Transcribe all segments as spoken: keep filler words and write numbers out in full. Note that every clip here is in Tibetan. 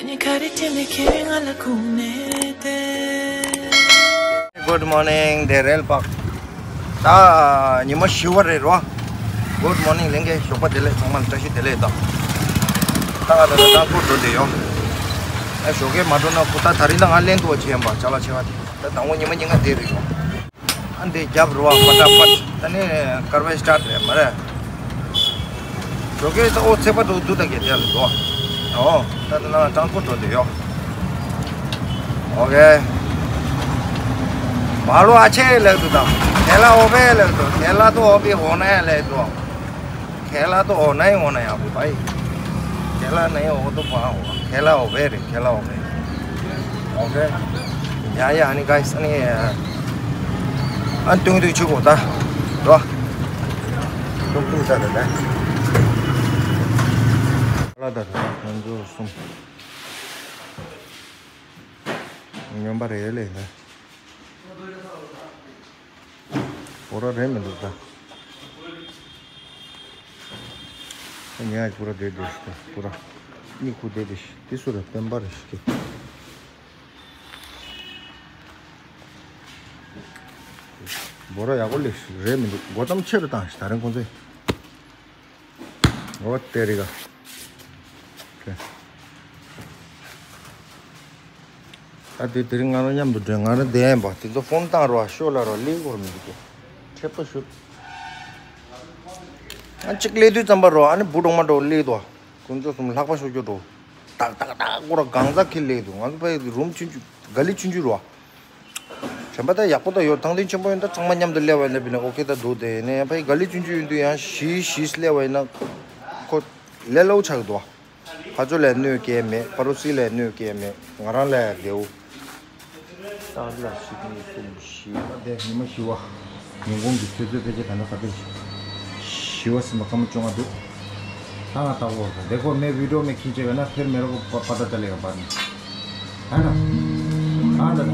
Good morning, the rail park. ད་ཉི་མ་བཞི་པ་རེད་རོ། Good morning ལྷན་རྒྱས། ཞོགས་པ་བདེ་ལེགས། ཚང་མ་ལ་བཀྲ་ཤིས་བདེ་ལེགས་དང་། ད་ང་ད་ད་ད་ཀོ་འགྲོ་བསྡད་ཡོད། ཨ་ཞོགས་ཀས་མ་འགྲོ་ན་ཁོ་ད་ད་རིང་ད་ང་ལེན་འདུག་བ་བྱས་ཡིན་པ། ཅ་ལག་ཆེ་བ་དེ་ད་དང་པོ་ཉི་མ་ཉིན་ག་བསྡད་རེད་ཡོད། ཨ་འདི་རྒྱབ་རུ་བ་ཕ་ཏ་ཕ་ད་ནི་ཀར་བའི་སི་ཊར་ཊི་རེད་མ་རེད། ཞོགས་ཀས་ད་ཨོ་ཚེ་པ་འགྲོ་འདུག་ད་གེ་དེ་ལ་འགྲོ། ཨོ་ད་ད་ན་ཀྲང་ཀོ་འགྲོ་འདུག་ཡོད། ཨོ་ཀེ། མ་ལོ་ཨ་ཆེ་ལེགས་འདུག་དང་། དེ་ལ་ཨོ་བེ་ལེགས་འདུག། དེ་ལ་ཏོ་ཨོ་བེ་ཧོ་ནའི་ལེགས་འདུག། ཁེ་ལ་ཏོ་ཨོ་ནའི་ཨོ་ནའི་ཨ་བུ་བའི། ཁེ་ལ་ནའི་ཨོ་ཏོ་པ་ཨོ། ཁེ་ལ་ཨོ་བེ་རེད། ཁེ་ལ་ཨོ་བེ། ཨོ་ཀེ། ཡ་ཡ། ཨ་ནི་གྷའི་སི་ཨ་ནི་ཨ་ནི་སྟོན་དུས་ཆུ་གོ་ད་རོ། ཏོག་ཏོག་ད་ད་ད། ལ་ད་ད་ཁོང་ཚོ་གསུམ། སྨྱོན་པ་རེད་ལེ་ད། བོ་ར་རེད་མི་འདུག་ད། ཉ་ཁུ་ར་དེ་དེ་ཤི་ཁུ་ར། གཉིད་ཁུ་དེ་དེ་ཤི་དེ་སུ་ར་སྤེན་པ་རེ་ཤི་ཁེ། བོ་ར་ཡག་པོ་ལེ་ཤི་རེད་མི་འདུག། སྒོ་ཙམ་ཆེ་རུ་བཏང་ཤི་ད་རིང་ཁོང་ཚོས། འོ་དེ་རེད་ག། ཨ་དེ་དེ་རིང་ང་རང་མཉམ་དུ་འགྲོ། ང་རང་བསྡད་ཡིན་པ། དེ་ཚོ་ཕོན་བཏང་རོགས། ཤོ་ལ་རོགས་ལེགས་སྐོར་མི་འདུག་གི། ཁྲེལ་པོ་ཞུ། ཨ་གཅིག་སླེབས་དུས་ཙམ་པ་རོ། ཨ་ནི་བུ་གྲོག་མ་གྲོག་སླེབས་འདུག། ཁོང་ཚོ་གསུམ་ལྷག་པ་ཤོར་རྒྱུ་འགྲོ། ཏག་ཏག་ཏག་སྐོར་གང་ཟག་གི་སླེབས་འདུག། ང་ཚོ་ཕ་རུམ་ཆུང་ཆུང་ག་ལི་ཆུང་ཆུང་རོ། དྲན་པ་ད་ཡག་པོ་ད་ཡོད། ཐང་སྟེང་ཆེན་པོ་ཡིན་ད་ཚང་མ་མཉམ་དུ་སླེབས་པ་ཡིན་ན་བི་ན་ཨོ་ཁེ་ད་འདུག། དེ་ནས་ཕ་ག་ལི་ཆུང་ཆུང་ཡིན་དུས་ཡང་བཞི་བཞི་སླེབས་པ་ཡིན་ན་ཁོ་ལས་སླ་པོ་ཆགས་འདུག། ཕ་ཚོ་ལ་གནོད་སྐྱེལ་མེད། ཕ་རུ་སི་ལ་གནོད་སྐྱེལ་མེད། ང་རང་ལ་བདེའུ། ཏག་ལ་ཞིག་གཉིས་གསུམ་བཞི། ད་ལྟའི་ཉི་མ་བཞི་པ། ཉིན་གུང་གི་ཆུ་ཚོད་ཕལ་ཆེར་ད་ལྟ་ག་ཚོད་རེད། བཞི་པ་ཟིན་པ་སྐར་མ་བཅོ་ལྔ་འདུག། ད་ང་ལྟ་བོ་དེ་ཁོ་མེ་བི་ཌི་ཡོ་མེ་ཁྱིན་ཅེ་ག་ན་ཕེར་མེ་རོ་ཁོ་པ་པ་ད་ད་ལེ་ག་པ་ནི། ཨ་ན། ཨ་ད་ད།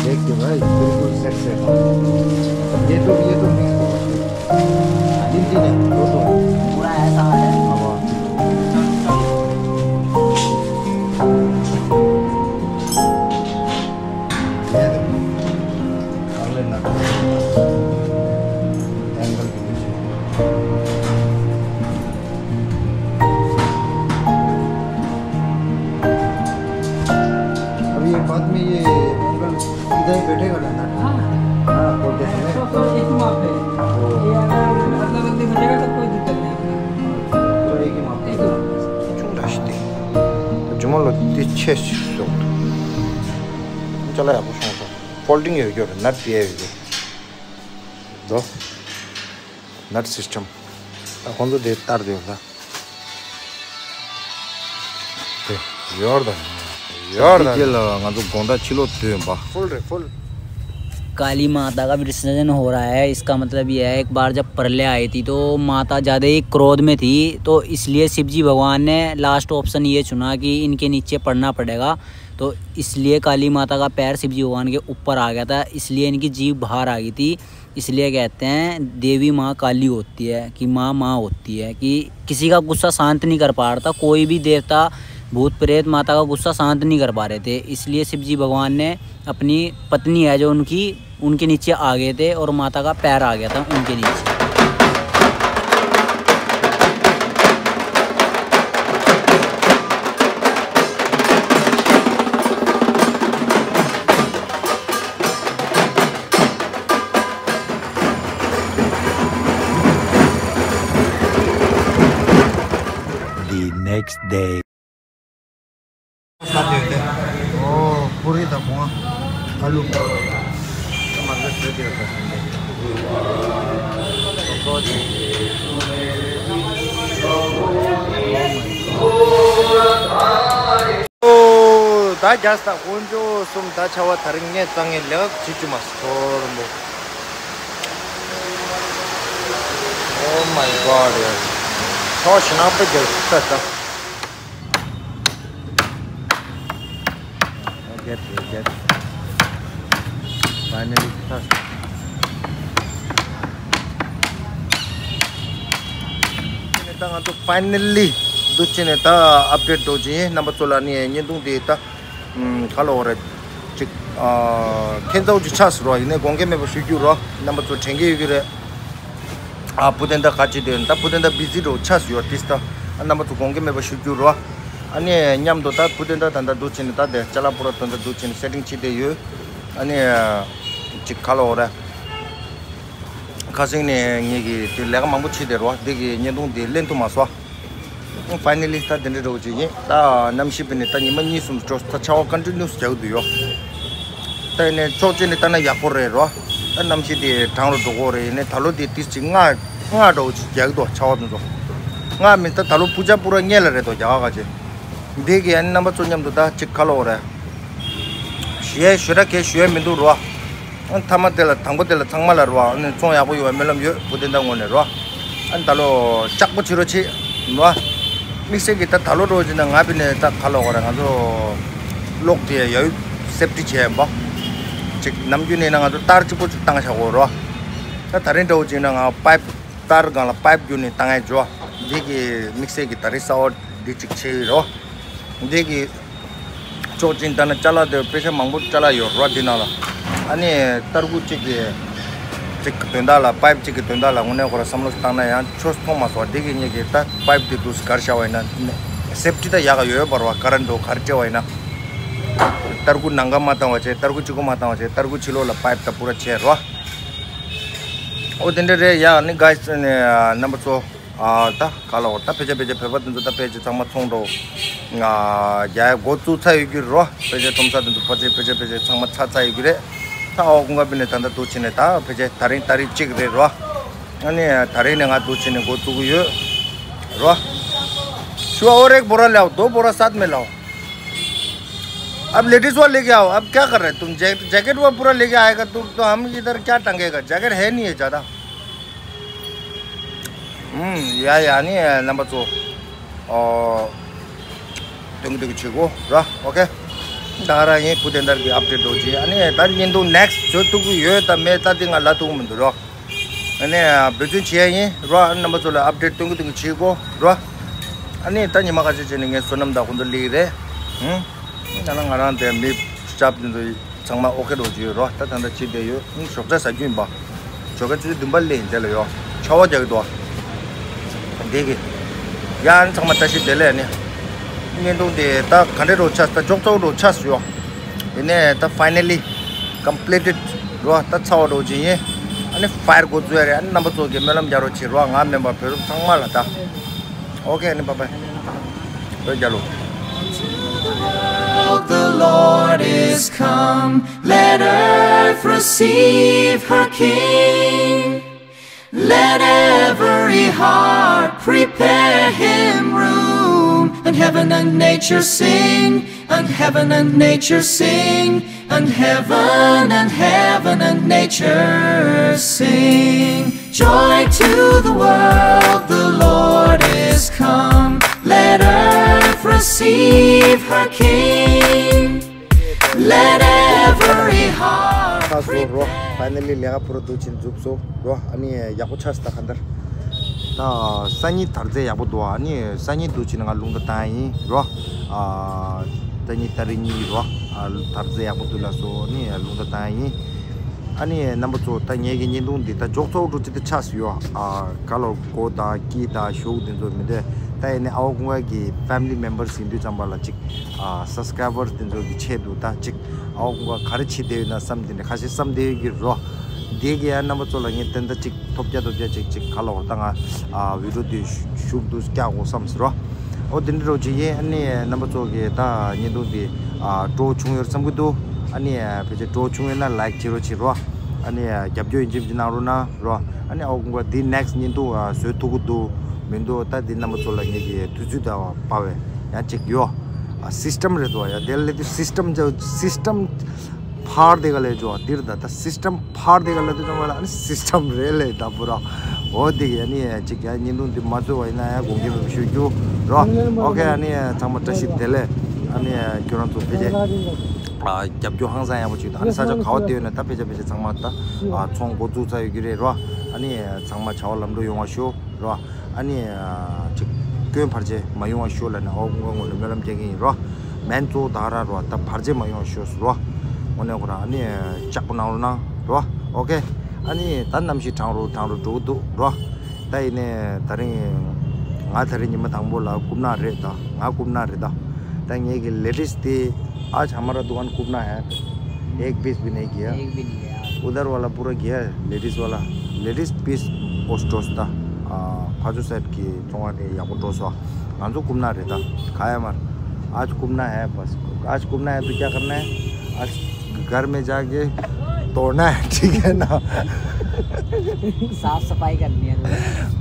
देख के भाई, बिल्कुल सेट सेट। ये तो, ये तो मिक्स हो गया। तीन तीन है, दो दो। पूरा ऐसा है। अब ये देखो, अगले नट। एंगल की वजह से। अब ये बाद में ये एंगल इधर ही बैठेगा ना नट? हाँ। हाँ, खोलते समय। तो, तो एक ही माप है। ओ। ये अगर अदला बदली हो जाएगा तो कोई दिक्कत नहीं। पूरा एक ही माप है। एक ही माप है। ཅུང་འདྲ་ཞིག་སྟེ། ད་ཇོ་མོ་ལོ་དེ་ཆེ་ཞིག་སོང་འདུག། ཅ་ལག་ཡག་པོ་བྱུང་སོང་། ཕོལ་ཌིང་ཡོད་རྒྱུ་རེད། ནཊ་དེ་ཡོད་རྒྱུ་རེད། དོ། ནཊ་སིས་ཊམ། ད་ཁོང་ཚོ་དེ་ལྟར་དེ་ཡོད་ལ། དེ་ཡོར་དང་ཡོར་དང་། དེ་རྗེས་ལ་ང་ཚོ་དགོང་དག་ཕྱི་ལོགས་སྡོད་པ། ཕུལ་རེད་ཕུལ། काली माता का विसर्जन हो रहा है। इसका मतलब यह है, एक बार जब प्रलय आई थी तो माता ज़्यादा ही क्रोध में थी, तो इसलिए शिव जी भगवान ने लास्ट ऑप्शन ये चुना कि इनके नीचे पड़ना पड़ेगा। तो इसलिए काली माता का पैर शिव जी भगवान के ऊपर आ गया था, इसलिए इनकी जीभ बाहर आ गई थी। इसलिए कहते हैं देवी माँ काली होती है, कि माँ माँ होती है, कि किसी का गुस्सा शांत नहीं कर पा रहा था। कोई भी देवता, भूत प्रेत माता का गुस्सा शांत नहीं कर पा रहे थे, इसलिए शिव जी भगवान ने अपनी पत्नी है जो उनकी, उनके नीचे आ गए थे और माता का पैर आ गया था उनके नीचे। day. ཨོ། པུ་རི་དང་གོང་ཨ་ལུ། ཨོ། ད་རྒྱ་ས་དཀོན་མཆོག་གསུམ། ད་ཆར་པ་དེ་རིང་ངས་རྩ་ངན་ལེགས་བྱེད་རྒྱུ་མ་སོ་རུ་མོ། Oh my God, ཡ། ཆར་པ་ཞེ་ནག་པོ་རྒྱག་ས་ད། I get it, I get it. Finally, first. ད་ང་ཚོ་finally འདུག་བྱས་ནས་ད་update འགྲོ་གི་ཡིན། རྣམ་པ་ཚོ་ལ་ནི་བརྙན་ཐུང་འདི་ད་ཨམ་ག་ལབ་དགོས་རེད། ཅིག་ཨ་ཁྱད་མཚར་ཅིག་ཆགས་སོང་རོ། ཡིན་ནའི་དགོངས་འགལ་མེད་པ་ཞུ་རྒྱུ་རོ། རྣམ་པ་ཚོ་དྲན་གྱི་ཡོད་ཀྱི་རེད། ཨ་བུ་དེ་འདྲ་ག་ཅིག་དེ་ད་བུ་དེ་འདྲ་བི་ཟི་འགྲོ་ཆགས་སོང་ཡོད་དེ། ད་རྣམ་པ་ཚོ་དགོངས་འགལ་མེད་པ་ཞུ་རྒྱུ་རོ། ཨ་ནི་མཉམ་དུ་ད་བུ་དེ་འདྲ་ད་ད་འདུག་བྱས་ནས་ད་དེ་ཅ་ལག་པུ་ར་ད་ད་འདུག་བྱས་ནས་setting བྱས་བསྡད་ཡོད། ཨ་ནི་ཅིག་ག་ལབ་དགོས་རེད། ཁ་སང་ནས་ངེད་ཀྱིས་དེ་ལས་ཀ་མང་པོ་བྱས་བསྡད་རོ། འདི་གི་བརྙན་ཐུང་དེ་ལེན་ཐུབ་མ་སོང་། Finally ད་དེ་འདྲ་འདྲ་བོ་ཅིག་ཡིན། ད་གནམ་གཤིས་དཔེར་ན་ད་ཉི་མ་གཉིས་གསུམ་འགྲོ་ད་ཆར་པ་continuous རྒྱག་གི་འདུག་ཡོ། ད་ཡིན་ནའི་ཕྱོགས་གཅིག་ནས་ལྟ་ན་ཡག་པོ་རེད་རོ། ད་གནམ་གཤིས་དེ་གྲང་རུ་འགྲོ་གི་རེད། ཡིན་ནའི་ད་ལོ་དེ་ཏིས་ཅིག་སྔ་སྔ་འདྲ་བོ་ཅིག་རྒྱག་གི་འདུག་ཆར་པ་དེ་ཚོ། སྔ་མིན་ད་ད་ལོ་པུ་ཇ་པུ་ར་སྔོན་ལ་རེད་འདུག་རྒྱ་གར་ག་ཅིག་འདི་གི་ཨ་ནི་རྣམ་པ་ཚོ་མཉམ་དུ་ད་ཅིག་ག་ལབ་དགོས་རེད། ཞུ་ཡས་ཞུ་ར་གས་ཞུ་ཡས་མི་འདུག་རོ། ཨ་མཐའ་མ་དེ་ལ་དང་པོ་དེ་ལ་ཚང་མ་ལ་རོ། ཨ་ནི་བཙོང་ཡག་པོ་ཡོང་བའི་སྨོན་ལམ་ཡོད། བུ་དེ་འདྲ་ངོས་ནས་རོ། ཨ་ནི་ད་ལོ་ལྕགས་པོ་བྱེད་རོགས་བྱེད་རོ། དམིགས་བསལ་གྱི་ད་ད་ལོ་འགྲོ་བྱེད་ན་ང་བི་ནས་ད་ག་ལབ་དགོས་རེད། ང་ཚོ་གློག་དེ་ཡ་ཡུ་སེབ་ཊི་བྱས་ཡིན་པ། ཅིག་ནམ་རྒྱུན་ནས་ན་ང་ཚོ་ཏར་གཅིག་པོ་ཅིག་བཏང་བཞག་གོ་རོ། ད་ད་རིང་འགྲོ་བྱེད་ན་ང་པའིབ་ཏར་སྒང་ལ་པའིབ་བརྒྱུད་ནས་བཏང་ཡས་འཇོ། འདི་གི་དམིགས་བསལ་གྱི་ད་རེས་གསར་པ་འདི་གཅིག་བྱས་ཡོད་རོ། འདི་གི་ཕྱོགས་གཅིག་ལྟ་ན་ཅ་ལག་དེ་དཔེ་ཆ་མང་པོ་ཅ་ལག་ཡོད་རོ་འདི་ནང་ལ། ཨ་ནི་ཏར་ཀུ་གཅིག་གི་གཅིག་གི་དོན་དག་ལ་པའིབ་གཅིག་གི་དོན་དག་ལ་དངོས་གནས་ཁོ་ར་བསམ་བློ་བཏང་ན་ཡང་ཆོས་མཐོང་མ་སོང་། འདི་གི་ངེད་ཀྱི་ད་པའིབ་དེ་འདུག་ག་རེ་བྱ་བ་ཡིན་ན་སེབ་ཊི་ད་ཡག་ག་ཡོད་པ་རོ། ཀ་རན་འགྲོ་ག་རེ་སྤྲད་པ་ཡིན་ན། ཏར་ཀུ་ནང་ཀ་མ་བཏང་བ་བྱས། ཏར་ཀུ་གཅིག་པོ་མ་བཏང་བ་བྱས། ཏར་ཀུ་ཕྱི་ལོགས་ལ་པའིབ་ད་པུ་ར་བྱས་རོ། ཨོ་དེ་འདྲ་རེད་ཡ། ཨ་ནི་གྷའི་སི་ནི་རྣམ་པ་ཚོ། ཨ་ད་ག་ལབ་དགོས་རེད། ད་ཕལ་ཆེར་ཕལ་ཆེར་བོད་པ་དེ་ཚོ་ད་ཕལ་ཆེར་ཚང་མ་ཚོང་འགྲོ། ཨ་རྒྱག་ཡ་འགོ་བཙུགས་ཚར་ཡོད་ཀྱི་རེད་རོ། ཕལ་ཆེར་ཁྲོམ་ས་དེ་ཚོ་ཕལ་ཆེར་ཕལ་ཆེར་ཕལ་ཆེར་ཚང་མ་ཚར་ཚར་ཡོད་ཀྱི་རེད། ད་ཨའོ་ཀུན་དགའ་བི་ནས་ད་ལྟ་འདུག་བྱས་ནས་ད་ཕལ་ཆེར་ད་རིང་ཏ་རིག་གཅིག་རེད་རོ། ཨ་ནི་ད་རིང་ནས་ང་འདུག་བྱས་ནས་འགོ་བཙུགས་ཀྱི་ཡོད་རོ། شو، और एक बोरा ले आओ, दो बोरा साथ में लाओ। अब लेडीज वाला लेके आओ। अब क्या कर रहे हैं तुम? जै-, जैकेट वो पूरा लेके आएगा तो, तो हम इधर क्या टंगेगा? जैकेट है नहीं है ज़्यादा। ཡ་ཡ། ཨ་ནི་རྣམ་པ་ཚོ། ཨོ། སྟོན་གི་སྟོན་གི་བྱེད་གོ་ར། ཨོ་ཁེ། ད་ར་ཡིན། བུ་དེ་འདྲ་གི་ཨབ་ཌེཊ་འགྲོ་གི། ཨ་ནི་ད་བརྙན་ཐུང་ནེག་སི་ཊི་བཟོ་ཐུབ་ཀྱི་ཡོད་དམ་མེད་ད་དེ་ང་ལབ་ཐུབ་ཀྱི་མི་འདུག་ར། ཨ་ནི་འབད་བརྩོན་བྱེད་ཡ་ཡིན་ར། རྣམ་པ་ཚོ་ལ་ཨབ་ཌེཊ་སྟོན་གི་སྟོན་གི་བྱེད་གོ་ར། ཨ་ནི་ད་ཉི་མ་ཁ་ཤས་རྗེས་ནས་ངའི་བསོད་ནམས་དང་ཁོང་ཚོ་སླེབས་ཀྱི་རེད། ཧུམ། ད་ལ་ང་རང་དེ་མི་ཤོབ་དེ་ཚོ་ཚང་མ་ཨོ་ཁེ་འགྲོ་གི་ཡོད་རོ། ད་ད་ལྟ་ཅི་བསྡད་ཡོད། ཨང་། ཞོགས་ཇ་ཟ་རྒྱུ་ཡིན་པ། ཞོགས་ཀ་ཆུ་ཚོད་བདུན་པ་སླེབས་ཡིན་དེ་ལ་ཡོ། ཆར་པ་རྒྱག་གི་འདུག་ཨ། འདི་གི། ཡ་ཨ་ནི་ཚང་མ་བཀྲ་ཤིས་བདེ་ལེགས། ཨ་ནི་བརྙན་ཐུང་དེ་ད་ག་འདྲ་འགྲོ་ཆགས། ད་ཅོག་ཙེ་འགྲོ་ཆགས་སོང་ཡོ། ཡིན་ནའི་ད་ཕའི་ནལ་ལི་ཀམ་པི་ལི་ཊེཌ་རོ། ད་ཚར་བ་འགྲོ་གི་ཡིན། ཨ་ནི་ཕའེར་འགོ་བཙུགས་ཡ་རེད། ཨ་ནི་རྣམ་པ་ཚོ་གི་སྨོན་ལམ་རྒྱག་རོགས་བྱེད་རོ། ང་མིན་པ་བོད་རིགས་ཚང་མ་ལ་ད། ཨོ་ཁེ། ཨ་ནི་བཱའི་བཱའི། བོད་རྒྱལ་ལོ། The Lord is come, let earth receive her King. Let every heart prepare him room, and heaven and nature sing, and heaven and nature sing. And heaven and heaven and nature sing. Joy to the world, the Lord is come. Let earth receive her King. Let every heart ཁ་སོ་རོ། ཕའི་ནལ་ལི་ལས་ཀ་པུ་ར་འདུག་བྱས་ནས་མཇུག་སོང་རོ། ཨ་ནི་ཡག་པོ་ཆགས་སོང་ད་གང་ལྟར། ད་སང་ཉིན་དར་རྩེ་ཡག་པོ་འདུག་ཨ་ནི་སང་ཉིན་འདུག་བྱས་ནས་ང་རླུང་རྟ་བཏང་ཡིན་རོ། ཨ། སང་ཉིན་ཏ་རིག་གཉིས་རོ། ཨ། དར་རྩེ་ཡག་པོ་འདུག་ལགས་སོ། ཨ་ནི་རླུང་རྟ་བཏང་ཡིན། ཨ་ནི་རྣམ་པ་ཚོ་ད་ངེད་ཀྱི་བརྙན་ཐུང་འདི་ད་མཇུག་སོང་འགྲོ་ཅི་ད་ཆགས་སོང་ཡོ། ཨ། ག་ལོ་སྒོ་དང་དཀྱིལ་དང་གཞུག་དེ་ཚོ་མི་འདུག་ད་ཡིན་ནའི་ཨའོ་ཀུན་དགའ་གི་ཕེ་མི་ལི་མེམ་བར་སི་ཡིན་དུས་ཙམ་པ་ལ་ཅིག་ཨ། སབ་སི་ཀ་རའི་བར་སི་དེ་ཚོ་གི་ཆེད་དུ་ད་ཅིག་ཨའོ་ཀུན་དགའ་ག་རེ་བྱེད་བསྡད་ཡོད་ན་བསམ་དེ་འདྲ་ཁ་ཤས་བསམ་བསྡད་ཡོད་ཀྱི་རོ། དེ་གི་ཡང་རྣམ་པ་ཚོ་ལ་ངས་ཏན་ཏན་ཅིག་ཐོབ་རྒྱ་ཐོབ་རྒྱ་ཅིག་ཅིག་ག་ལ་བར་ད་ང་ཨ་བི་ཌི་ཡོ་དེ་གཞུག་ཏུ་བཀྱག་དགོས་བསམ་ཟེར་རོ། ཨོ་དེ་འདྲ་རོ་ཅིག་ཡིན། ཨ་ནི་རྣམ་པ་ཚོ་གི་ད་བརྙན་ཐུང་འདི་ཨ་སྤྲོ་བོ་བྱུང་ཡོད་བསམ་གི་འདུག་ཨ་ནི་ཕལ་ཆེར་སྤྲོ་བོ་བྱུང་ཡོད་ན་ལའིཀ་བྱེད་རོགས་བྱེད་རོ། ཨ་ནི་རྒྱབ་སྐྱོར་ཡིན་གཅིག་མིན་གཅིག་གནང་རོགས་གནང་རོ། ཨ་ནི་ཨོ་དགོངས་པ་འདི་ནེགསི་བརྙན་ཐུང་ཨ་བཟོ་ཐུབ་གི་འདུག་མི་འདུག་ད་འདི་རྣམ་པ་ཚོ་ལ་ངེད་ཀྱི་དུས་ཚོད་དང་དཔའ་བའི་ཡང་ཅིག་ཡོ། ཨ་སིསི་ཊམ་རེད་འདུག་ཡ། དེ་ལས་དུས་སིསི་ཊམ་ཅིག་སིསི་ཊམ་ཕར་དེ་ག་ལས་འཇོག་འདིར་ད་ད་སིསི་ཊམ་ཕར་དེ་ག་ལ་དུ་ཙམ་པ་ལ་ཨ་ནི་སིསི་ཊམ་རེད་ལས་ད་པུ་ར། འོ་དེ་ག་ཨ་ནི་ཅིག་ཡ་བརྙན་ཐུང་འདི་མ་བཟོས་པ་ཡིན་ན་ཡང་དགོངས་འགལ་མེད་པ་ཞུ་རྒྱུ་རོ། ཨོ་ཁེ། ཨ་ནི་ཚང་མ་བཀྲ་ཤིས་བདེ་ལེགས། ཨ་ནི་ཁྱོད་རང་ཚོ་ཕལ་ཆེར་ཨ་རྒྱབ་སྐྱོར་ཧང་སང་ཡག་པོ་བྱོས་དང་། ཨ་ནི་ས་ཆ་ག་བ་བསྡད་ཡོད་ན་ད་ཕལ་ཆེར་ཕལ་ཆེར་ཚང་མ་ད་ཨ་ཚོང་འགོ་འཛུགས་ཚར་ཡོད་ཀྱི་རེད་རོ། ཨ་ནི་ཚང་མ་བྱ་བ་ལམ་འགྲོ་ཡོང་བ་ཤོག་རོ། ཨ་ནི་ཅིག་སྐྱོན་བར་ཆད་མ་ཡོང་བ་ཤོག་ལབ་ནས་ཨོ་ཁོང་ཁོང་ངོ་ནས་སྨོན་ལམ་རྒྱག་གི་ཡིན་རོ། མེན་གཙོ་བོ་ད་ར་རོ་ད་བར་ཆད་མ་ཡོང་བ་ཤོག་རོ། ཨོ་ནས་ཁོ་རང་ཨ་ནི་ལྕགས་པོ་གནང་རོགས་གནང་རོ། ཨོ་ཁེ། ཨ་ནི་ད་གནམ་གཤིས་གྲང་རུ་གྲང་རུ་འགྲོ་གི་འདུག་རོ། ད་ཡིན་ནས་ད་རིང་ང་ད་རིང་ཉི་མ་དང་པོ་ལ་རྐུབ་ནག་རེད་ད། ང་རྐུབ་ནག་རེད་ད། ད་ངེད་ཀྱི་ལེ་ཌིས་དེ། आज हमारा दुकान कूपना है। एक पीस भी नहीं किया। एक भी नहीं किया। उधर वाला पूरा गया है, लेडीज वाला। लेडीज पीस ओस्ट्रोस था। आ, फाजू सेट की चोंगा ने या को टोसवा। ང་ཚོ་རྐུབ་ནག་རེད་ད། खाया मार। आज कूपना है बस। आज कूपना है तो क्या करना है? आज घर में जाके तोड़ना है, ठीक है ना? साफ सफाई करनी है।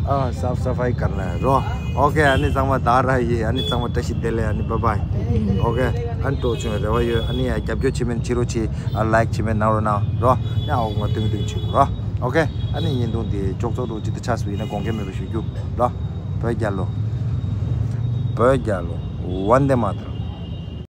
हाँ, साफ सफाई करना है। रो। ओके, ཨ་ནི་ཚང་མ་ད་ར་ཡིན། ཨ་ནི་ཚང་མ་བཀྲ་ཤིས་བདེ་ལེགས། ཨ་ནི་བཱའི་བཱའི། ཨོ་ཁེ། ཨ་ནི་སྤྲོ་བྱུང་བའི་རེ་བ་ཡོད། ཨ་ནི་ཡང་རྒྱབ་སྐྱོར་བྱེད་མིན་བྱེད་རོགས་བྱེད། ཨ་ལའིཀ་བྱེད་མིན་གནང་རོགས་གནང་རོ། ཡང་ཨོ་ང་སྟོན་གི་སྟོན་གི་བྱེད་རོགས། ཨོ་ཁེ། ཨ་ནི་བརྙན་ཐུང་འདི་ཅོག་ཙོག་རོགས་ཅིག་ཏུ་ཆགས་སུ་ཡིན་ན་དགོངས་འགལ་མེད་པ་ཞུ་རྒྱུ་རོ། བོད་རྒྱལ་ལོ། བོད་རྒྱལ་ལོ། ཝན་དེ་མ་ཏརམ།